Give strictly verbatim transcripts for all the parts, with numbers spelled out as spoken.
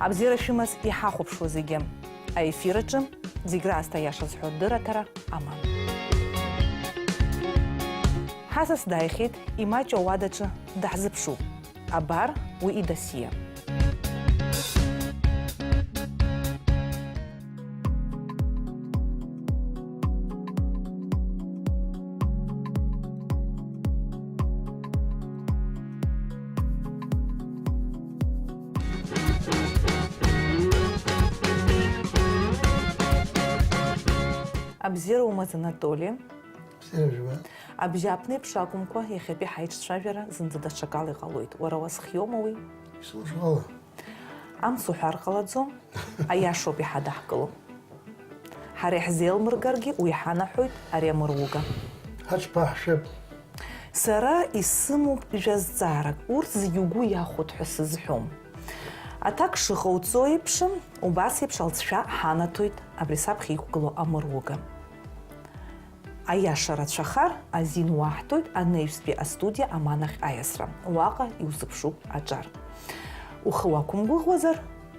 Абзиара шәымаз иҳахәаԥшуа зегьы. Аефир аҿы зегь раасҭа аиаша зҳәо дырраҭара аман. Ҳасас дааихьеит, имаҷу ауадаҿы даҳзыԥшуп. Абар уи идосиа. Абзиара умаз, Анатоли. Бзиара жәба. Абжьааԥнеиԥш акәымкәа, иахьатәи ҳаиҿцәажәара зынӡа даҽакала иҟалоит. Уара уазхиоума уи? Исылшоит. Амц уҳәар ҟалаӡом, аиашоуп иҳадаҳкыло. Ҳара иаҳзеилмыргаргьы уи ҳанаҳәоит ари амыруга. Ҳаҽԥаҳшәап. Сара исымоуп жәа зҵаарак, урҭ зегьы угәы иахәоит ҳәа сызҳәом. Аҭак шыҟауҵо еиԥш, убас еиԥш алҵшәа ҳанаҭоит абри саԥхьа иқәгылоу амыруга. Аиаша рацәахар, азин уаҳҭоит анаҩстәи астудиа Аманахь аиасра. Уаҟа иузыԥшуп аҿар. Ухы уақәымгәыӷуазар,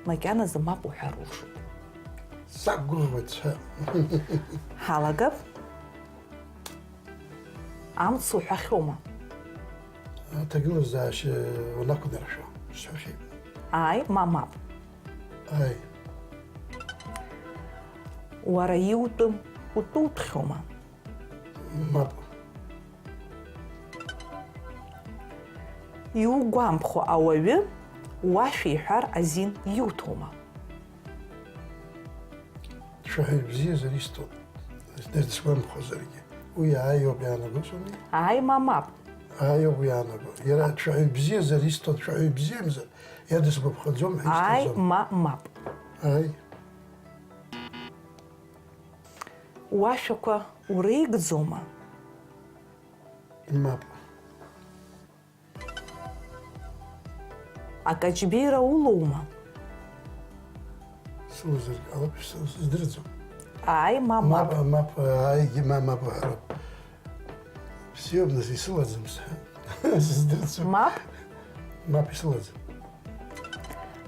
макьаназы мап уҳәар улшоит. Сақәгәыӷуеит сҳәа. Ҳалагап. Амц уҳәахьоума? Аҭагылазаашьа унақәнаршәо сҳәахьеит. Ааи, ма мап. Ааи. Уара иутәым утәы уҭәхьоума? Мап. Иугәамԥхо ауаҩы уашәа иҳәар азин иуҭома? Дшәаҳәаҩ бзиазар истон, дысгәамԥхозаргьы. Уи ааи ауп иаанагозар? Ааи, ма мап. Ааи ауп иаанаго. Иара дшәаҳәаҩ бзиазар истон, дшәаҳәаҩ бзиамзар, иара дысгәаԥхаӡом ҳәа исҭахӡом. Ааи, ма мап. Ааи. Уашәақәа уреигӡома? Мап. Акаҷбеира улоума? Сылазар ҟалап, сыздырӡом. Ааи, ма мап. Мап, мап, ааигьы ма мап уҳәароуп. Бзиоуп, нас, исылаӡам сҳәа. Сыздырӡом. Мап? Мап, исылаӡам.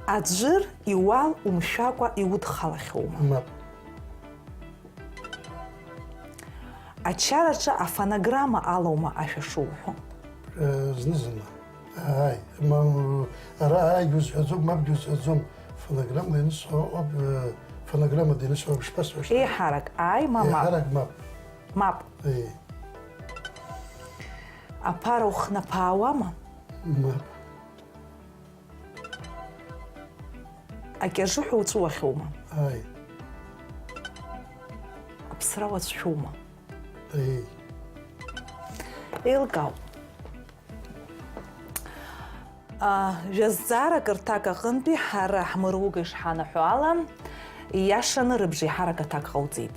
Аӡәыр иуал умшәакәа иудхалахьоума? Мап. Ачараҿы афонограмма алоума ашәа шуҳәо? Э, зны-зынла. Ааи, ма, ара ааигьы узҳәаӡом, мапгьы узҳәаӡом. Фонограмма ианысҳәо ауп, э, фонограммада ианысҳәо ауп, шԥасҳәашь? Еиҳарак ааи, ма мап? Еиҳарак мап. Мап. Ии. Аԥара ухнаԥаауама? Мап. Акьажыҳәа уҵәуахьоума? Ааи. Аԥсра уацәшәоума? Ааи. Еилкаауп. А, жәа зҵаарак рҭак аҟынтәи ҳара ҳмыруга ишҳанаҳәо ала, ииашаны рыбжеиҳарак аҭак ҟауҵеит.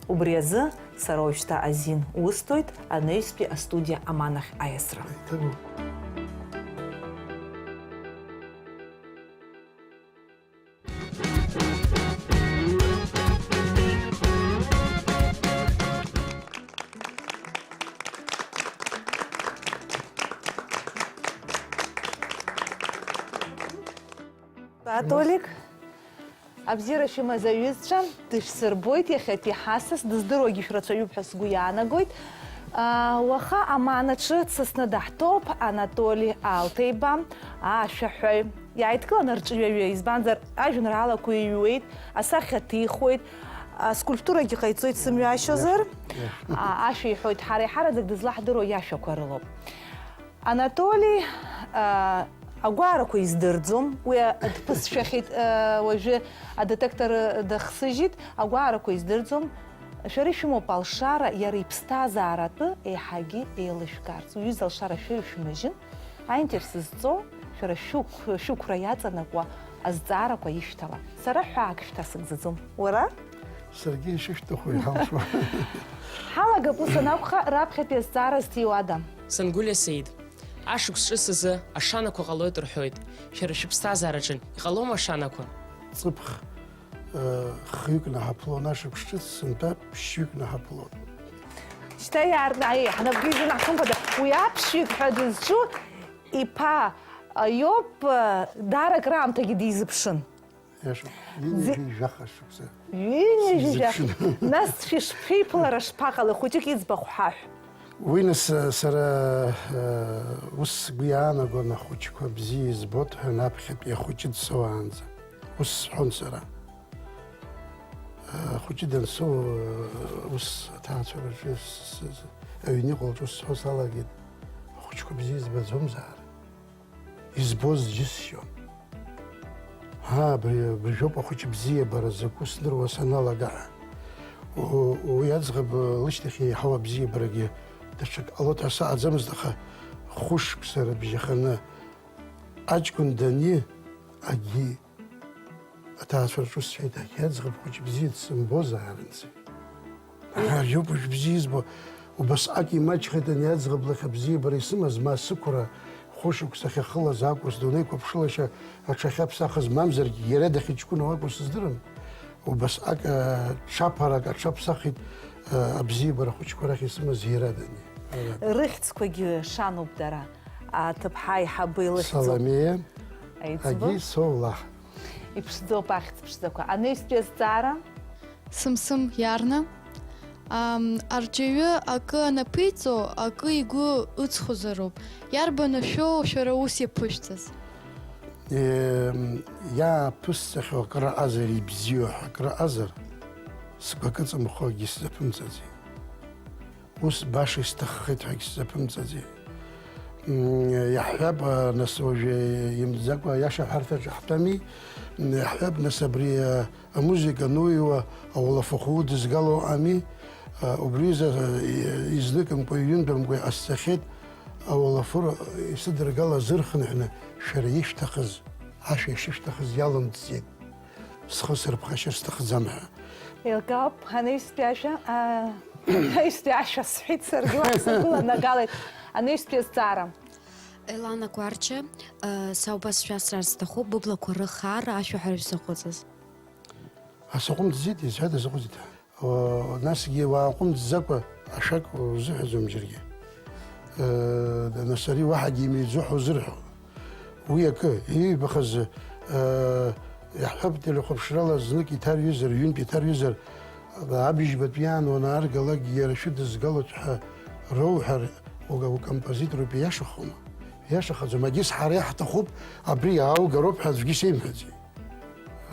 Убри азы сара уажәшьҭа азин усҭоит анаҩстәи астудиа Аманахь аиасра. Иҭабуп. Толик, абзиара шәымаз аҩызцәа, дышәсырбоит иахьатәи ҳасас, дыздыруагьы шәрацәаҩуп ҳәа сгәы иаанагоит. Аа, уаха Аманаҿы дсасны даҳҭоуп Анатоли Алҭеиба, ашәаҳәаҩ. Иааидкылан арҿиаҩы, избанзар, ажәеинраалақәа иҩуеит, асахьа ҭихуеит, аскульптурагьы ҟаиҵоит сымҩашьозар. Иашоуп, иашоуп. А, ашәа иҳәоит, ҳара иҳараӡак дызлаҳдыруа иашәақәа рылоуп. Анатоли, а, агәаарақәа издырӡом, уи дԥысшәахьеит, а, уажәы адетектор дахсыжьит, агәаарақәа издырӡом. Шәара ишәымоуп алшара иара иԥсҭазааратәы еиҳагьы еилышәгарц. Уҩыза алшара шәа ишәмыжьын, аинтерес зҵоу, шәара шәықә-, шәықәра иаҵанакуа азҵаарақәа ишәҭала. Сара ҳәаак шәҭасыгӡаӡом. Уара? Саргьы ишышәҭаху иҳалшо. Ҳалагап ус анакәха, раԥхьатәи азҵаара зҭиуада? Сангәылиа Саид. Ашықәс ҿыц азы ашанақәа ҟалоит рҳәоит. Шәара шәыԥсҭазаараҿы иҟалома ашанақәа? Ҵыԥх, э, хҩык наҳаԥылон, ашықәс ҿыц сынтәа ԥшьҩык наҳаԥылон. Шьҭа иааркны, аиеи, ҳнапгьы изынаҳхымԥада, уи аԥшьҩык ҳәа дызҿу иԥа, а, иоуп, а, даара акраамҭагьы дизыԥшын. Иашоуп, ҩынҩажәи жәаха шықәса. Ҩынҩажәи жәаха. Сизыԥшын. Нас шәышԥеиԥылара шԥаҟалеи, хәыҷык иӡбахә ҳаҳә. Уи нас, сара, ус сгәы иаанагон, ахәыҷқәа бзиа избоит ҳәа, анаԥхьатәи ахәыҷы дсоуаанӡа. Ус сҳәон сара. Ахәыҷы дансоу, ус аҭаацәараҿы с-, с-, аҩны иҟоу лҿы сҳәо салагеит, ахәыҷқәа бзиа избаӡомзаара. Избоз џьысшьон. Аа, абри, абыржәоуп ахәыҷы бзиабара закәу сныруа саналага ҳәа. У-, уи аӡӷаб лышьҭахь еиҳау абзиабарагьы даҽак ҟалоит ҳәа саҟаӡамызт, аха хәышықәса рыбжьаханы аҷкәын дани агьи аҭаацәа рҿы сҳәеит, агьи аӡӷаб хәыҷы бзиа дсымбозаарынӡа. Аха ари ауп уажә бзиа избо. Убасҟак имаҷхеит ани аӡӷаб лахь абзиабара исымаз, ма сықәра хәышықәса ахьахылаз акәу, сдунеи қәыԥшылашьа аҽахьаԥсахыз, мамзаргьы иара дахьыҷкәыноу акәу сыздырам. Убасҟак, ы, ҽаԥарак аҽаԥсахит, ы, абзиабара ахәыҷқәа рахь исымаз иара дани. Рыхьӡқәагьы шануп дара. Аҭыԥҳа аиҳабы илыхьӡуп. Саламеиа, аиҵбы, агьи Соулаҳ. Иԥшӡоуп ахьӡ ԥшӡақәа. Анаҩстәи азҵаара? Сымсым иарна. Ам, арҵаҩы акы анаԥиҵо, акы игәы ыҵхозароуп. Иарбан ашәоу шәара ус иаԥышәҵаз? Е, иааԥысҵахьоу акы ыҟазар, ибзиоу ҳәа акы ыҟазар, сгәы акы ыҵымхо акгьы сзаԥымҵаӡеит. Ус баша исҭаххеит ҳәагьы сзаԥымҵаӡеит. М, иаҳҳәап, а, нас уажәы имӡакәа аиаша аҳәарҭаҿы ҳтәами, м, иаҳҳәап, нас абри, а, амузыка ануиуа, ауалафахәы удызгало ами, а, убри изы, а, и-, изныкымкәа, иҩынтәымкәа иҟасҵахьеит, ауалафыр исыдыргала азы рхынҳәны шәара ишәҭахыз, ашәа ишышәҭахыз иалымҵӡеит. Схы сырԥхашьар сҭахӡам ҳәа. Еилкаауп, анаҩстәи ашәа, аа, анаҩстәи ашәа сҳәеит саргьы, уахь сгәыланагалеит. Анаҩстәи азҵаара. Елана Кәарча, э, са убас шәасҳәар сҭахуп, быблақәа рыхаара ашәаҳәара шәзаҟәыҵыз. Асаҟәымҵӡеит, изҳәада саҟәыҵит ҳәа? О, насгьы уааҟәымҵӡакәа ашәак узыҳәаӡом џьаргьы. Э, нас ари уаҳагьы имеиӡо ҳәа узырҳәо. Уи акы, иибахыз, э, иаҳҳәап, телехәаԥшрала знык иҭарҩызар, ҩынтә иҭарҩызар, абыжьбатәи аан уанааргалакгьы иара шәыдызгалоит ҳәа роуҳәар, уга-, укомпозитор иашахома? Иашахаӡом, агьыс ҳара иаҳҭахуп, абри ааугароуп ҳәа аӡәгьы сеимҳәаӡеит.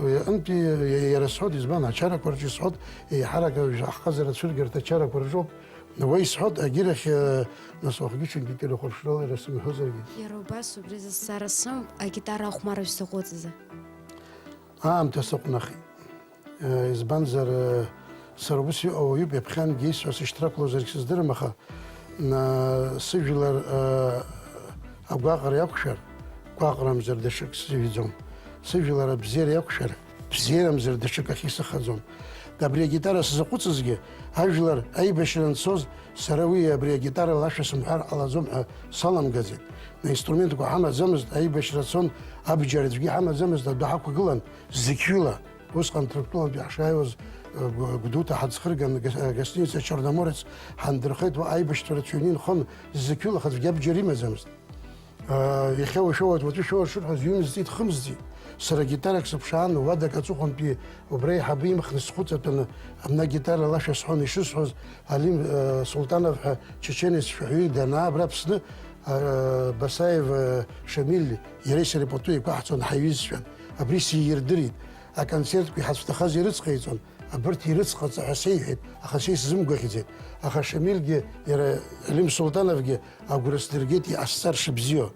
Уи аҟынтәи иа-, иара сҳәоит, избан, ачарақәа рҿы исҳәоит, еиҳарак аҳҟазара ацәыргарҭа ачарақәа рҿоуп. Уа исҳәоит, агьырахь, э, нас уахгьы-ҽынгьы телехәаԥшрала иара сымҳәозаргьы. Иара убас убри зызҵаара сымоуп, агитара ахәмарра шәзаҟәыҵызар? Аамҭа сыҟәнахит. Э, избанзар, э, сара ус иҟоу ауаҩуп, ҩаԥхьангьы исҳәо сышьҭрақәлозаргь сыздырам, аха, на, сыжәлар, э, агәаҟра иақәшәар, гәаҟрамзар даҽак сзыжәӡом. Сыжәлар абзиара иақәшәар, бзиарамзар даҽакахь исыхаӡом. Абри агитара сзаҟәыҵызгьы, ажәлар аибашьра анцоз, сара уи абри агитарала ашәа сымҳәар ҟалаӡом ҳәа саламгаӡеит. Аинструментқәа ҳамаӡамызт, аибашьра цон, абџьар аӡәгьы ҳамаӡамызт, адәы ҳақәгылан, зықьҩыла. Усҟан Ҭырқәтәылантәи ҳшааиуаз, э, гә-, Гәдоуҭа ҳаӡхырган, га-, э, гостиница Черноморец ҳандырхеит, уа аибашьцәа рацәаҩны инхон, зықьҩыла аӡәгьы абџьар имаӡамызт. Иахьа уашәоуеит, уаҵәы шәоуеит шырҳәоз, ҩымзҵит, хымзҵит. Сара гитарак сыԥшаан, уадак аҵыхәантәи убра аиҳабы имхны схәыҵатәаны, абна гитарала ашәа сҳәон, ишысҳәоз, Алим, э, Султанов ҳәа чеченец шәаҳәаҩык данаа абра Аԥсны, э, Басаев, э, Шамиль, иареи сареи пату еиқәаҳҵон, ҳаиҩызцәан. Абри сиирдырит. Аконцертқәа иҳацәҭахаз ирыцҟаиҵон. Абырҭ ирыцҟаҵа ҳәа сеиҳәеит, аха са исзымгәаӷьӡеит. Аха Шамильгьы, иара Алим Султановгьы агәра сдыргеит иҟасҵар шыбзиоу.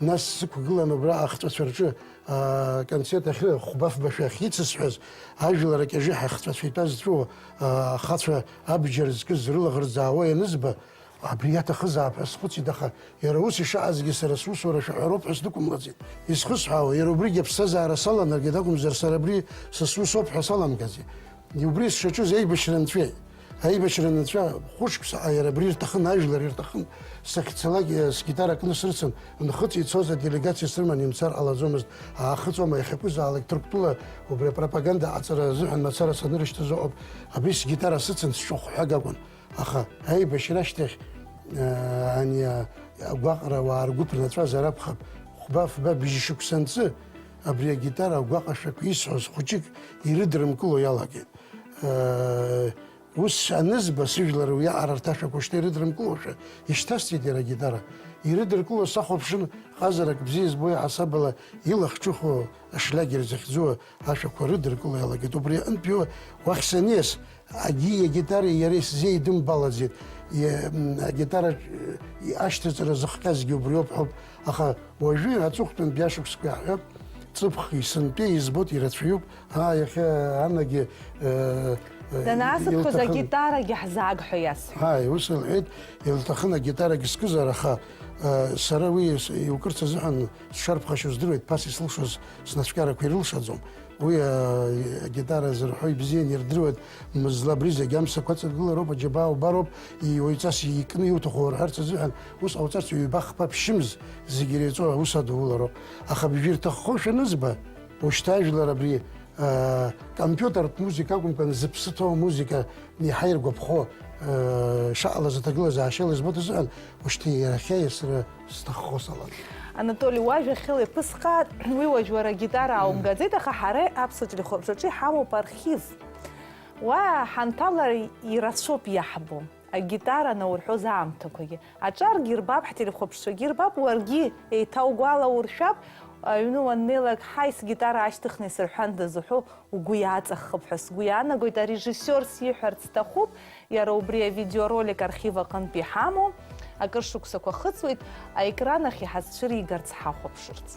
Нас сықәгылан убра ахҵәацәа рҿы, аа, аконцерт ахьы-, хәба-фба шәахьицысҳәаз, ажәлар акьажьы ҳахҵәацәа итәаз ҵәыуо, аа, ахацәа абџьар зкыз рылаӷырӡ аауа ианызба, абри иаҭахызаап ҳәа схәыцит, аха иара ус ишыҟазгьы сара сусура шәаҳәароуп ҳәа сдәықәымлаӡеит. Изхысҳәаауа, иара убригьы аԥсҭазаара саланаргеит акәымзар, сара абри са сусоуп ҳәа саламгаӡеит. Убри сшаҿыз аибашьра нҵәеит. Аибашьра нҵәа хәышықәсаҟа иара абри ирҭахын, ажәлар ирҭахын. Сахьцалак, э, сгитара кны срыцын, нхыҵ ицоз аделегациа срыманы имцар ҟалаӡомызт. Аахыҵуама, иахьакәызаалак Ҭырқәтәыла убри апропаганда аҟаҵара азыҳәан мацара санырышьҭыз ыҟоуп. Абри сгитара сыцын, сҿахәҳәагакәын. Аха аибашьра ашьҭахь, аа, ани, а, агәаҟра ауаа ргәы ԥнаҵәазар акәхап, хәба-фба бжьшықәса анҵы, Абри агитара агәаҟашәақәа исҳәоз хәыҷык ирыдрымкыло иалагеит. Э, ус анызба, сыжәлар уиаҟара рҭашәақәа шьҭа ирыдрымкылошәа, ишьҭасҵеит иара агитара. Ирыдыркыло сахәаԥшын, ҟазарак бзиа избо иаҳасабала илахҿыху ашлиагер захьӡу ашәақәа рыдыркыло иалагеит. Убри аҟынтәи уахь саниас, Агьи агитареи иареи сзеидымбалаӡеит. Иа-, м, агитара, э, ашьҭаҵара зыхҟьазгьы убриоуп ҳәоуп. Аха уажәы аҵыхәтәантәи ашықәсқәа иаҳҳәап, ҵыԥх исынтәеи избоит, ирацәаҩуп. Аа, иахьа анагьы, э, э, Данаасыԥхьоз илҭахын. Агитарагьы ҳзааг ҳәа иасҳәеит. Ааи, ус лҳәеит, илҭахын агитарагьы скызар, аха, э, сара уи с-, иукырц азыҳәан сшарԥхашьо здыруеит, ԥас исылшоз снацәкьарақәа ирылшаӡом. Уи, а, агитара зырҳәо ибзиан ирдыруеит, мызла абри зегь амсақәа ҵаргылароуп, аџьабаа убароуп, иуаҩҵас икны иуҭаху урҳәарц азыҳәан, ус ҟауҵарц ҩба-хԥа ԥшьымз зегь иреиҵо аус адулароуп. Аха бжьы ирҭаххошәа анызба, ушьҭа ажәлар абри, а, компиутертә музыка акәымкәан, зыԥсы ҭоу амузыка иаҳа иргәаԥхо, а, шаҟалаз аҭагылазаашьала избоит азыҳәан, ушьҭа иахьа иасра Сҭаххо салагеит. Анатоли, уажәа хьыла иԥысҟаат, уи уажә уара агитара ааумгаӡеит, аха ҳара аԥсуа телехәаԥшраҿы иҳамоуп архив. Уа ҳанҭалар ирацәоуп иаҳбо, агитара наурҳәоз аамҭақәагьы. Аҿаргьы ирбап, ҳтелехәаԥшцәагьы ирбап, уаргьы еиҭаугәалауршәап, аҩны уаннеилак, ҳаи, сгитара аашьҭыхны исырҳәандаз уҳәо, Угәы иаҵаххып ҳәа сгәы иаанагоит, арежиссиор сиҳәарц сҭахуп, иара убри авидеоролик архив аҟынтә иҳамоу, акыр шықәсақәа хыҵуеит, аекран ахь иҳазцәыригарц ҳахәаԥшырц.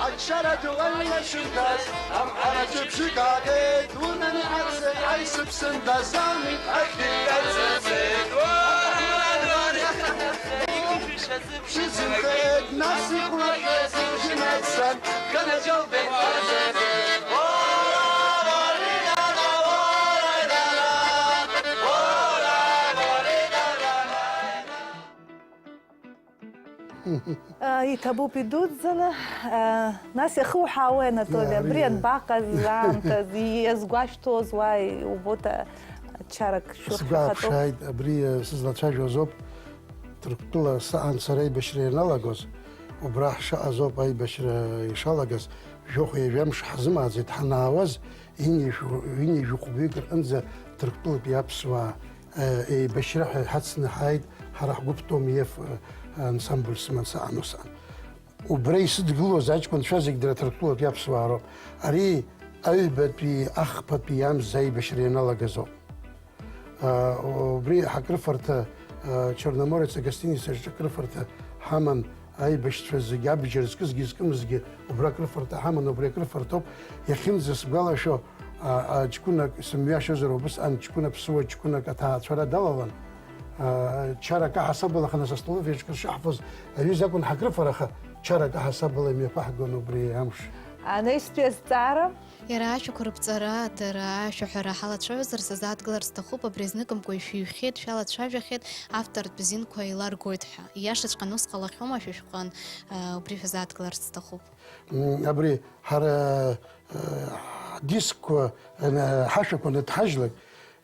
Ачара ду алла шындас, амҳараҿы бжьык аатеит, унани ацеи аисыԥ сындазамит, ахьҭеит ацыцеит. Шьыцынхеит, нас ихәлаҟьеит, бжьы нацсан, канаџьалбеит ацыцеит. А, иҭабуп идуӡӡаны. А, нас иахуҳәаауеи, Анатоли, абри иари- анбаҟаз аамҭаз, иазгәашәҭоз уа, иубоит, а, чарак шәыхьахатәуп. Сгәаԥшааит, абри, а, сызлацәажәоз ауп. Ҭырқәтәыла саан сара аибашьра ианалагоз, убра ҳшаҟаз ауп аибашьра ишалагаз, жәохә ҩажәа мш ҳзымааӡеит, ҳанаауаз, Ҩынҩажәи-, ҩынҩажәи хәбҩык рҟынӡа Ҭырқәтәылатәи аԥсуаа, э, еибашьра ҳәа иҳацны ҳааит, ҳара ҳгәыԥ Том Иеф, э, ансамбль сыман саан усҟан. Убра исыдгылоз аҷкәынцәа зегь дара Ҭырқәтәылатәи аԥсуаа роуп. Ари аҩбатәи, ахԥатәи амз аибашьра ианалагаз ауп. Э, убри ҳакрыфарҭа, э, Черноморец агостиницаҿ акрыфарҭа ҳаман, Аибашьцәа зегьы абџьар зкызгьы зкымызгьы убра акрыфарҭа ҳаман, убри акрыфарҭоуп. Иахьынӡасгәалашәо, а, а, ҷкәынак, сымҩашьозар убысҟан ҷкәына ԥсуа ҷкәынак аҭаацәара далалан. А, чарак аҳасабала ханас астоловиаҿ кыр шаҳфоз аҩыза акәын ҳакрыфараха, чарак аҳасабала имҩаԥаҳгон убри амш. Анаҩстәи азҵаара? Иара ашәақәа рыԥҵара, дара ашәаҳәара ҳалацәажәозар, сазааҭгылар сҭахуп, абри азныкымкәа ишәыҩхьеит, шәалацәажәахьеит, автортә зинқәа еиларгоит ҳәа. Ииашаҵәҟьаны ус ҟалахьоума шәышәҟәы, а, убри шәазааҭгылар сҭахуп. М, абри ҳара, а, ҳдискқәа, а, ҳашәақәа анҭҳажьлак,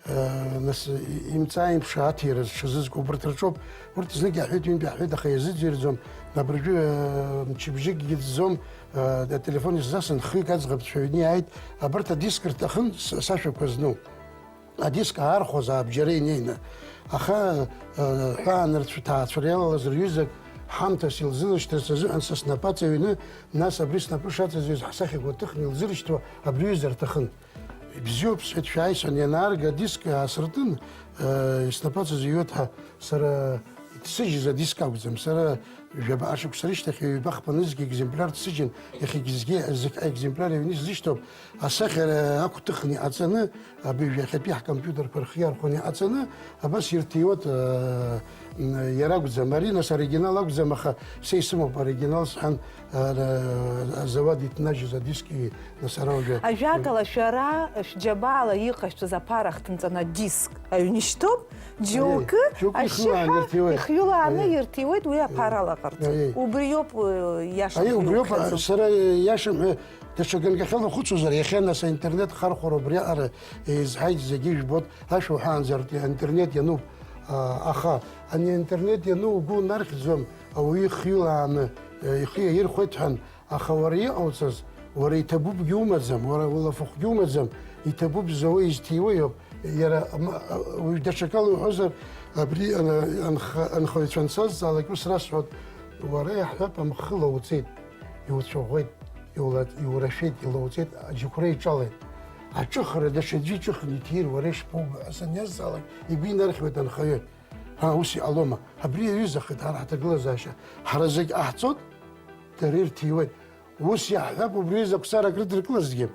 а, нас, и-, имҵааимԥша аҭира зҽазызку убарҭ рҿоуп. Урҭ знык иаҳҳәеит, ҩынтә иаҳҳәеит, аха иазыӡырҩӡом. Абыржәы, э, мчыбжьыкгьы ӡӡом, э, ателефон исзасын, хҩык аӡӷабцәа аҩны иааит. Абарҭ адиск рҭахын с-, сашәақәа зну. Адиск аархәозаап џьара инеины. Аха, э, ҳәаанырцә ҭаацәара иалалаз рҩызак ҳамҭас илзылышьҭырц азыҳәан са снапаҵаҩны, нас абри снапы шаҵазҩыз ҳсахьақәа ҭыхны илзырышьҭуа абри ҩыза рҭахын. Ибзиоуп, сҳәеит, шәааи, сан ианаарга адиск аасыртын, э, снапаҵаӡҩуеит ҳәа, сара исыжьыз адиск акәӡам, сара жәаба ашықәса рышьҭахь ҩба-хԥа нызқь екземпляр дсыжьын, иахьагьы зегь-, зегь аекземпляр аҩны исзышьҭоуп, асахьа ақәҭыхны иҟаҵаны, абыржә иахьатәи ҳкомпиутерқәа рхы иархәаны иҟаҵаны, абас ирҭиуеит, э, М, иара акәӡам, ари, нас, оригинал акәӡам, аха са исымоуп оригинал, сҳәан, а, а, азауад иҭнажьыз адискгьы, нас, ара уажәы. Ажәакала, шәара шәџьабаала иҟашәҵаз аԥара ахҭынҵаны адиск аҩны ишьҭоуп, џьоукы Аиеи, џьоукы ихҩылааны ашьыҳәа ирҭиуеит. Ихҩылааны Аиеи. Ирҭиуеит, уи аԥара Аиеи. Алаҟарҵоит. Аиеи. Убриоуп, э, иашаны Аиеи, убриоуп, иуҳәаз. Сара иашам, э, даҽа ганкахьала ухәыцуазар, иахьа, нас, аинтернет хархәара убриаҟара еизҳаит, зегьы ижәбоит, ашәа уҳәаанӡа аинтернет иануп, а, аха ани аинтернет иану угәы унархьӡом, ауаҩы ихҩылааны, э, ихы иаирхәеит ҳәан, аха уара иҟауҵаз, уара иҭабуп умаӡам, уара улафахәгьы умаӡам, иҭабуп зауа изҭиуа иоуп. Иара, ма, уаҩ даҽакала уҳәозар, абри, ана-, анха-, анхаҩцәа ансазҵаалак ус расҳәоит, уара иаҳҳәап, амхы лауҵеит, иуцәаӷәеит, иула-, иурашәеит, илауҵеит, аџьықәреи иҿалеит. Аҿыхра даҽаӡәы иҿыхны иҭир, уара ишԥоубо ҳәа саниазҵаалак, игәы инархьуеит анхаҩы. Ҳа, ус иҟалома? Абри иаҩызахеит ҳара ҳҭагылазаашьа. Ҳара зегь ҟаҳҵоит, дара ирҭиуеит. Ус иаҳҳәап, убри аҩыза ақәҵарак рыдыркылазҭгьы,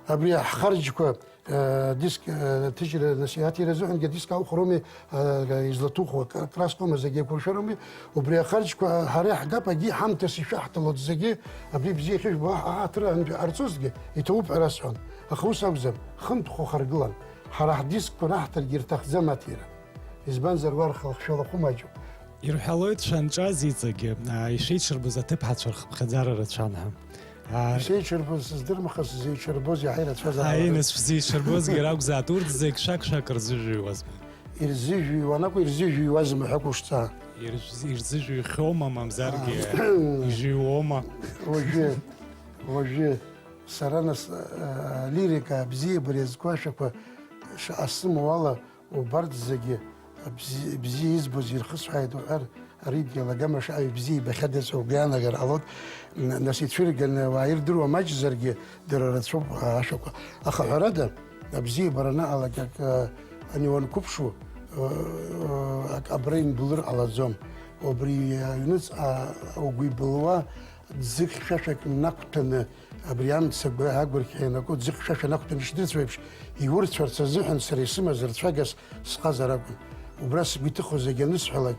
абри ҳхарџьқәа, э, диск, э, ҭыжьра насиаҭира азыҳәангьы адиск аухәароуми, э, излаҭухуа, кра-, красқәоума, зегьы еиқәыршәароуми, убри ахарџьқәа ҳара иаҳгап, агьи ҳамҭас ишәаҳҭалоит зегьы, абри бзиа ихьыжәбо аҳ-, аҳаҭыр аантәи ҟарҵозҭгьы, иҭабуп ҳәа расҳәон. Аха ус акәӡам, хынтә хәы харгылан. Ҳара ҳдискқәа раҳҭаргьы ирҭахӡам аҭира. Избанзар, уа рхылхшәала хәы маҷуп. Ирҳәалоит, шәанҿаз иҵегьы, аа, ишеиҽырбоз аҭыԥҳацәа рхыԥхьаӡара рацәан ҳәа. Аа, ишеиҽырбоз сыздырам, аха сзеиҽырбоз иаҳа ирацәазаап. Ааи, нас, шәзеиҽырбозгьы ракәзаат, урҭ зегь шәак-шәак рзыжәҩуазма? Ирзыжәҩуан акәу, ирзыжәҩуазма ҳәа акәушҵа? Ирз-, ирзыжәҩхьоума, мамзаргьы Аа. Ижәҩуома? Уажәы, уажәы, сара нас, аа, лирика, абзиабара иазку ашәақәа шаҟа сымоу ала, убарҭ зегьы бзи-, бзиа избоз ирхысҳәааит уҳәар, аригьы алагамра шаҟаҩ бзиа ибахьадаз ҳәа угәы иаанагар ҟалоит. Н-, нас ицәырганы ауаа ирдыруа маҷзаргьы, дара рацәоуп, а, ашәақәа. Аха ҳәарада, абзиабара анаҟалак, ак, а, ани уанқәыԥшу, а, а, ак абра имблыр ҟалаӡом. Убри аҩныҵҟа угәы ибылуа ӡык хьшәашәак нақәҭәаны, абри амца агәы-, агәырқьҳәа ианаку ӡык хьшәашәа нақәтәаны ишдырцәо еиԥш, иурцәарц азыҳәан сара исымаз рцәагас сҟазар акәын. Убра сгәы иҭыхо зегьы анысҳәалак,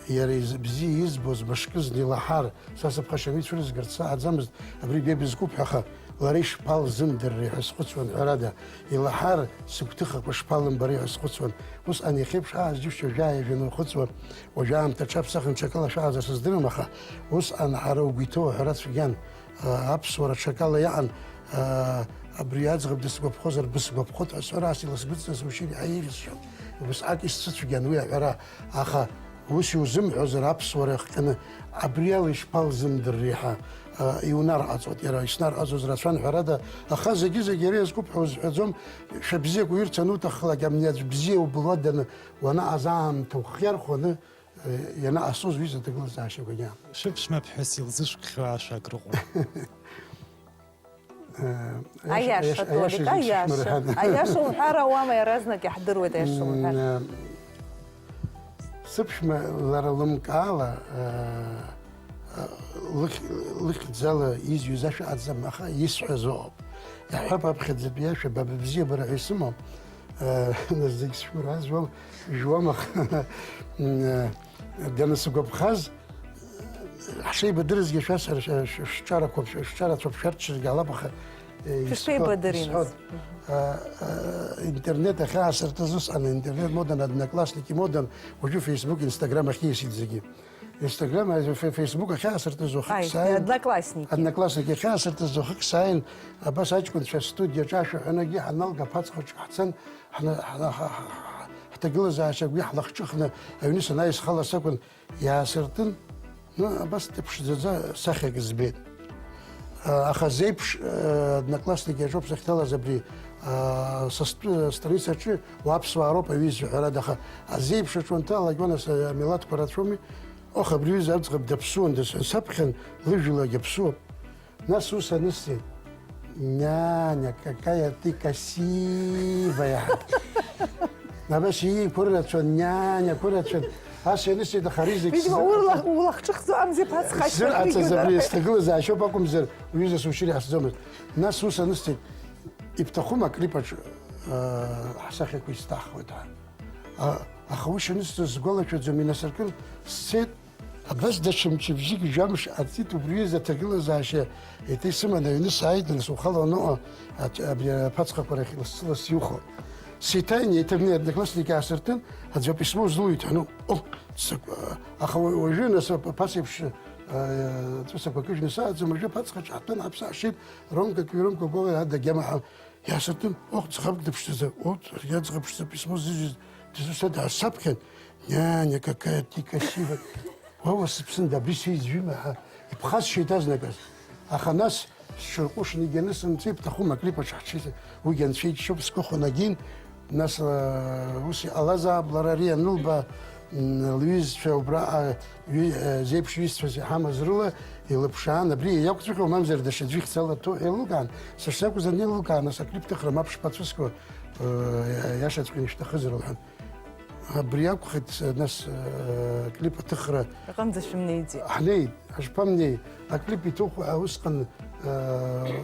иара из-, бзиа избоз мышкызны илаҳар, са сыԥхашьаны ицәырызгарц саҳаӡамызт, абри бебызкуп ҳәа, аха лара ишԥалзымдырри ҳәа схәыцуан, ҳәарада, илаҳар, сыгәҭыхақәа шԥалымбари ҳәа схәыцуан. Усҟан иахьеиԥш ааз џьушьа жәаа ижәаны ухыҵуа, уажәы аамҭа аҽаԥсахын, ҽакала шәаҟазар сыздырам, аха усҟан ара угәы иҭоу аҳәара цәгьан. А, аԥсуара ҽакала иаҟан, а, абри аӡӷаб дысгәаԥхозар, бысгәаԥхоит ҳәа сҳәар, ас иласгәыдҵаз ушьыр иаҳа еиӷьысшьон. Убасҟак исцәыцәгьан уи аҳәара, аха ус иузымҳәозар, аԥсуара иахҟьаны, абри ала ишԥалзымдырри ҳәа, а, иунарҟаҵоит, иара иснарҟаҵоз рацәан ҳәарада, аха зегьы-зегьы иара иазкуп ҳәа узҳәаӡом, шәа бзиақәа ирцәан уҭаххалак, амни аӡә бзиа убылуа даны, уанаҟаз аамҭа ухиархәаны, Ианаҟасҵоз уи зыҭагылазаашьа гәаниа. Шәыԥшәма ԥҳәыс илзышәкхьоу ашәа акрыҟоуп. Э, Аиаша, аиаша, аиаша, Толик, зегь аиаша. Сышәмырҳан. Аиаша уҳәар ауама, иаразнак иаҳдыруеит аиаша уҳәар. М, э, сыԥшәма лара лымкаала, э, э, лых-, лыхьӡала изҩыз ашәа аӡам, аха исҳәаз ыҟоуп. Иаҳҳәап аԥхьаӡатәи ашәа, ба быбзиабара ҳәа исымоу, э, нас зегь сшәмырҳазуам, Жәуама, м, данысгәаԥхаз, ҳшеибадырызгьы шәасҳәар, шәа-, шәа-, шәҿарақәоуп, шәа-, шәҿарацәоуп, шәарччаргьы алап, аха, э, исҳәо-, Шәшеибадыриназ. Исҳәоит. Мгм. А, а, интернет ахьаасыртыз усҟан, интернет модан, одноклассники модан, уажәы Facebook, Instagram ахьиасит зегьы. Instagram, а, фе-, Facebook ахьаасыртыз уахык Аи, сааин. Одноклассники. Одноклассники ахьаасыртыз уахык сааин, абас аҷкәынцәа астудиаҿы ашәаҳәанагьы ҳаналга аԥацхаҿы ҳцан, Ҳна-, ҳна-, ҳа-, ҳа-, ҳҭагылазаашьа агәи ҳлахҿыхны аҩны санааи схала сакәын иаасыртын, ну, абас дыԥшӡаӡа сахьак збеит. А, аха зеиԥш, а, одноклассники аҿоуп сахьҭалаз абри, а, са стәы-, страницаҿы уаԥсуаа роуп аҩызцәа ҳәарада, аха азеиԥш аҿы уанҭалалак, уанас амилаҭқәа рацәоуми, ох, абри аҩыза аӡӷаб даԥсуандаз ҳәа саԥхьан, лыжәлагь аԥсуоуп. Нас ус анысҵеит, няня, какая ты красивая. Абас ииқәырацәан, няня қәырацәан. Ас ианысҵеит, аха ари зегь Видимо, сзы-, урла-, улахҿыхӡо амзи ԥацха сзырҟаҵаз ашьҭахь абри сҭагылазаашьоуп акәымзар, уҩыза сушьыр иаҳсӡомызт. Нас ус анысҵеит, ибҭахума аклипаҿ, э, ҳсахьақәа исҭахуеит ҳәа? А, Аха уи шанысҵоз сгәалашәаӡом, инасыркын, сцеит. Абас даҽа мчыбжьык, жәамш ааҵит, убри аҩыза аҭагылазаашьа еиҭа исыман, аҩны сааит, нас ухала уаныҟа, ач-, абри аԥацхақәа рахь лассы-ласс иухо. Сеиҭаин, еиҭа абни одноклассник аасыртын, аӡәы аписьмо узлуит ҳәа, ну, о, ццак-, аха уа-, уажәы, нас, ап-, аԥас еиԥш, а, ҵәыцақәа кыжәны сааӡом, уажәы аԥацха ҿаҳҭын, аԥс аашьеит, Ромка, Ромка, Гога, ада, Гьама ҳәа. Иаасыртын, оҳ, ӡӷабк дыԥшӡаӡа, урҭ, иаха ӡӷаб ԥшӡа письмо зызҩыз, дызусҭада ҳәа саԥхьан, няня, какая ты красивая. Уа, уа, сыԥсында, абри сеиӡҩыма ҳәа иԥхасшьеит азныказ. Аха нас сҽырҟәышны иганы сымцеи, ибҭахума аклип аҿы ҳҽеиҵа-, уигьы анцәа иџьшьоуп, сгәахәын агьин, нас, э, ус иҟалазаап, лара ари анылба, М, лҩызцәа убраҟа, ҩы-, э, зеиԥш ҩызцәас иҳамаз рыла илыԥшаан, абри иақәҵәҟьоу, мамзар даҽаӡәы ихьӡала ҭоу ҳәа еилылкаан, сашсакәыз анеилылкаа, нас аклип ҭыхра мап шԥацәысхуа, э, иашаҵәҟьаны ишәҭахызар лҳәан. Абри акәхеит, э, нас, э, аклип аҭыхра. Аҟынӡа шәымнеиӡеит. Ҳнеит, ҳашԥамнеи, аклип иҭыху ҳәа усҟан, э,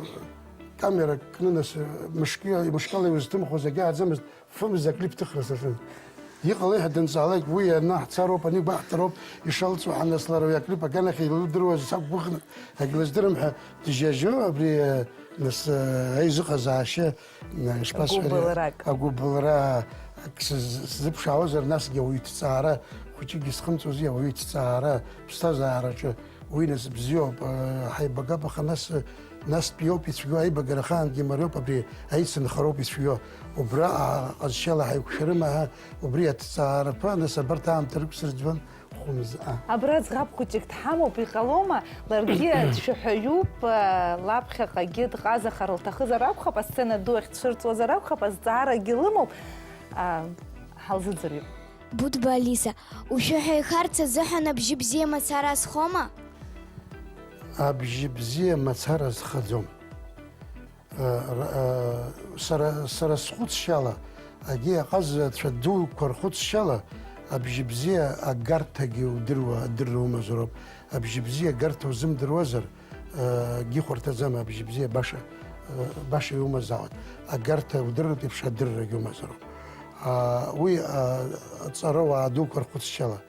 камерак кны, нас, э, мышки-, мышкала иузҭымхуаз агьааӡамызт. Фымз аклип ҭыхра саҿын. Иҟалеи ҳәа данҵаалак, уи ианаҳцароуп, ани гәаҳҭароуп, ишалҵуа ҳанаслар уи аклип аганахь илдыруаз сақәгәыӷны, егьлыздырам ҳәа дыжьажьо, абри, э, нас, э, аизыҟазаашьа, э, шԥасҳәари, агәыбылрак. Агәыбылра, ак сыз-, сзыԥшаауазар, насгьы ауаҩы иҭҵаара, хәыҷыкгьы схымҵуази, ауаҩы иҭҵаара, ԥсҭазаараҿы Уи нас бзиоуп, э, ҳаибагап, аха нас, э, настәи иоуп ицәгьоу, аибагара ахаангьы мариоуп, абри аицынхароуп ицәгьоу. Убра, а, ҟазшьала ҳаиқәшәарыма ҳәа, убри аҭҵаарақәа, нас абарҭ аамҭа рықәсырӡуан хәымз, а. Абра ӡӷаб хәыҷык дҳамоуп, иҟалома, ларгьы дшәаҳәаҩуп, э, лаԥхьаҟагьы дҟазахар лҭахызар акәхап, асцена ду ахь дцәырҵуазар акәхап, азҵаарагьы лымоуп, а, ҳалзыӡырҩып. Будба Алиса, ушәаҳәаҩхарц азыҳәан абжьы бзиа мацара азхома? Абжьы бзиа мацара азхаӡом. Э, р-, э, сара, сара схәыцшьала, агьи аҟазацәа дуқәа рхәыцшьала, абжьы бзиа агарҭагьы удыруа, адырра умазароуп. Абжьы бзиа агарҭа узымдыруазар, Гьы хәарҭаӡам, абжьы бзиа баша, баша иумазаауеит. Агарҭа удырратә еиԥш адыррагьы умазароуп. Уи аҵарауаа дуқәа рхәыцшьала.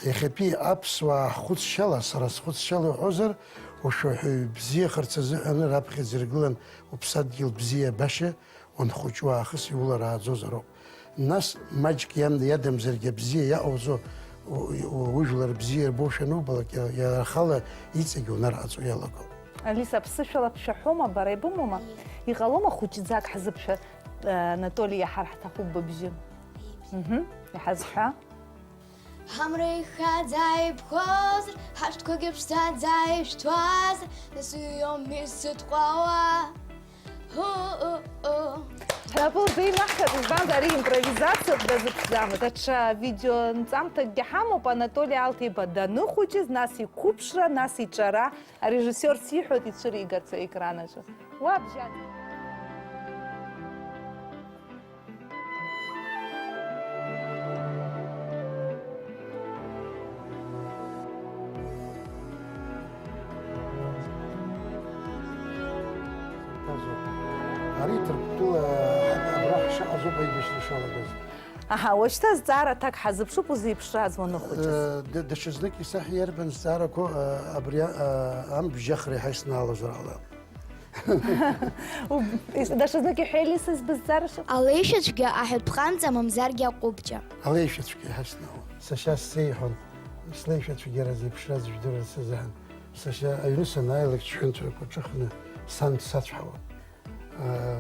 Иахьатәи аԥсуаа ҳхәыцшьала, сара схәыцшьала уҳәозар, ушәаҳәаҩ бзиахарц азыҳәан раԥхьаӡа иргылан уԥсадгьыл бзиа баша, Уанхәыҷу аахыс иулара ааӡозароуп. Нас, маҷк иан-, иадамзаргьы абзиа иаҟауҵо, у-, у-, ужәлар бзиа ирбошәа анубалак, иа-, иара ахала иҵегь унарҟаҵо иалагоуп. Алиса, аԥсышәала бшәаҳәома, бара ибымоума? Иҟалома хәыҷӡак ҳзыԥшәа, э, Анатоли, иаҳар ҳҭахуп быбжьы? Мгм, иҳазҳәа. Ҳамра ихаӡа ибхозар, ҳашәҭқәагьы ԥшӡаӡа ишәҭуазар, нас уи иоуми сыҭҟәауа. Ҳәа былзеинаҳҳәап, избанзар, ари импровизациоуп, дазыԥшӡамызт. Даҽа видеонҵамҭакгьы ҳамоуп, Анатоли Алҭеиба даныхәыҷыз, нас иқәыԥшра, нас иҿара, арежиссиор сиҳәоит ицәыригарц аекран аҿы. Уа бжьаӡ! Ари Ҭырқәтәыла абра ҳшыҟаз ауп аибашьра шалагаз. Аҳа, уажәшьҭа зҵаара аҭак ҳазыԥшуп, узеиԥшраз уаныхәыҷыз? Э, д-, даҽазнык исаҳәа иарбан зҵаарақәоу, э, абри, э, амбжьахра иаҳа иснаалозар ала. Даҽазнык иҳәеи, Лиса, збызҵара шыҟоу? Алеишәацәгьа аҳәатәҟанҵа, мамзаргьы аҟәыбҷа. Алеишәацәгьа иҳаснаауан. Сашьа сзеиҳәон, слеишәацәгьара зеиԥшраз жәдыруаз сазыҳәан. Сашьа аҩны санааилак ҷҳәынҭрақәа ҿыхны сан дсацәҳауан. Аа,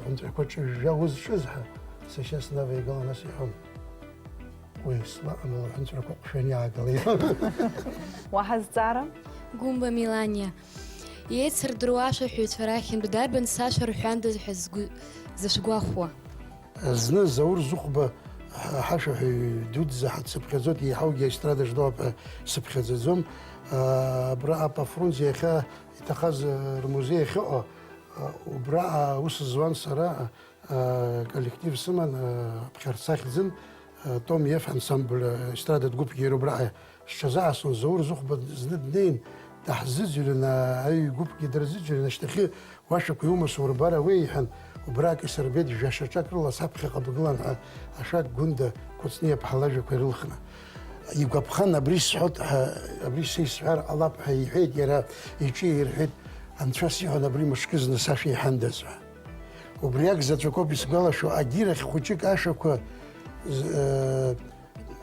анҵәақәа ҿыжәжәа узҿыз ҳәа, сашьа снавеигалан, нас иҳәон. Уи слаҟан лҳәынҵәрақәа ҟәшәаны иаагалеит. Уаҳа зҵаара? Гәымба Меланиа. Еицырдыруа ашәаҳәаҩцәа рахьынтә дарбан сашәа рҳәандаз ҳәа згәы-, зышәгәахәуа? Зны Заур Зыхәба ҳа-, ҳашәаҳәаҩ дуӡӡа ҳацыԥхьаӡоит, еиҳаугьы аестрада злоу ҳәа сыԥхьаӡаӡом. Абра Апа Фрунзе иахьа иҭахаз рмузеи ахьыҟоу, убра аус зуан сара. Коллектив сыман, ԥхьарца ахьӡын, Том Еф ансамбль, естрадатә гәыԥгьы иара убраҟа сҽазаасон, Заур Зыхәба зны днеин, даҳзыӡырҩын, аҩ гәыԥгьы дырзыӡырҩын, ашьҭахьы уашәақәа иумоу сурбар ауеи, иҳәан, Убраак исырбеит, жәа-шьаҿак рыла саԥхьаҟа бгылан ҳәа ашәак Гәында Кәыҵниаԥҳа лажәақәа ирылхны. Игәаԥхан, абри сҳәот ҳәа, абри са исҳәар ҟалап ҳәа иҳәеит, иара иҿы иирҳәеит, анцәа сиҳәон абри мышкы зны сашәа иҳандаз ҳәа. Убри акзаҵәык ауп исгәалашәо, агьирахь хәыҷык ашәақәа з-, э,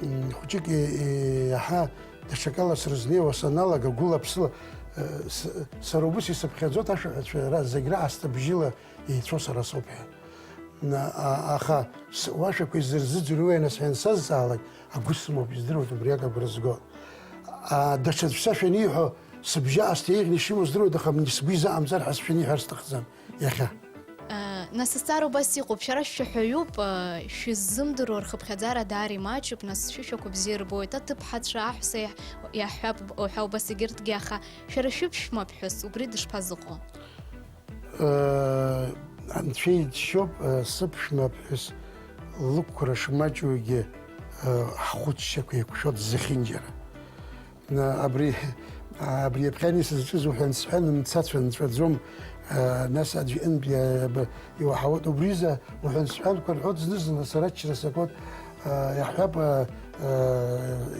м, хәыҷык и-, и-, иаҳа даҽакала срызнеиуа саналага, гәыла-ԥсыла, э, с-, сара убыс исыԥхьаӡоит ашәаҳәацәа ра-, зегь раасҭа бжьыла еицәоу сара соуп ҳәа. На-, а-, аха с-, уашәақәа изырзыӡырҩуеи нас ҳәа ансазҵаалак, агәы сымоуп, издыруеит убриак агәра зго. А, даҽаӡә сашәа аниҳәо, сыбжьы аасҭа еиӷьны ишимоу здыруеит, аха абни сгәы изаҟамҵар ҳәа сшәаниҳәар сҭахӡам иахьа. Нас азҵаара убас иҟоуп, шәара шәшәаҳәаҩуп, шәыззымдыруа рхыԥхьаӡара даара имаҷуп, нас шәышәақәа бзиа рбоит, аҭыԥҳацәа, аҳәса иаҳ-, иаҳҳәап уҳәа убас егьырҭгьы, аха шәара шәыԥшәма ԥҳәыс убри дышԥазыҟоу? Анцәа иџьшьоуп, сыԥшәма ԥҳәыс лықәра шмаҷугьы, ҳхәыцшьақәа еиқәшәо дзыхьынџьара. Абри, абри аԥхьан исызҿыз уҳәан-сҳәан мцацәа нҵәаӡом, нас аӡә иҟынтә иаба-, иуаҳауеит. Убризы уҳәан-сҳәанқәа рҳәоит, зны-зынла сара аччара сакуеит, иаҳҳәап,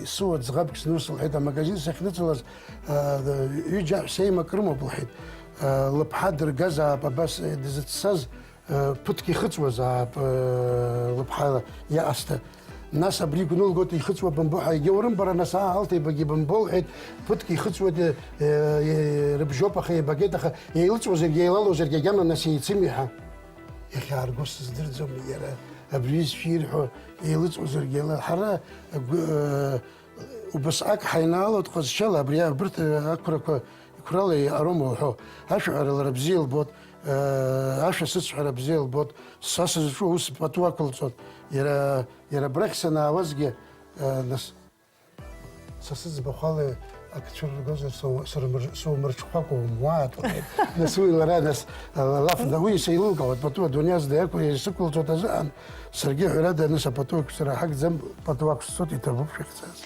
исуа ӡӷабк зны ус лҳәеит, амагазин сахьныҵалаз, ҩыџьа аҳәса еимак рымоуп лҳәеит. Лыԥҳа дыргазаап абас дызццаз, Ԥыҭк ихыҵуазаап лыԥҳа иаасҭа. Нас абри игәнылгоит, ихыҵуа бымбо ҳәа, егьаурым бара, нас аа, Алҭеибагьы бымбо лҳәеит, ԥыҭк ихыҵуеит, рыбжьоуп, аха еибагеит, аха еилыҵуазаргьы, еилалозаргьы агьама нас еицыми ҳәа. Иахьаарго сыздырӡом, иара абри изшәирҳәо еилыҵуазаргьы еила-, ҳара агәы-, Убасҟак ҳаинаалоит ҟазшьала, абри абарҭ ақәрақәа, иқәрала еиҟароума уҳәо, ашәаҳәара лара бзиа лбоит, ашәа сыцҳәара бзиа лбоит, са сызҿу аус пату ақәылҵоит, иара, иара абрахь санаауазгьы, нас, са сыӡбахә ала ак цәырыргозар, су-, сумырҽхәакәа умуааит, лҳәеит. Нас уи лара, нас, алаф, уи сеилылкаауеит, пату адунеи азна иақәу-, исықәылҵоит азыҳәан, саргьы ҳәарада, нас апату ақәҵара ҳагӡам, пату ақәсҵоит, иҭабуп шәахьцаз.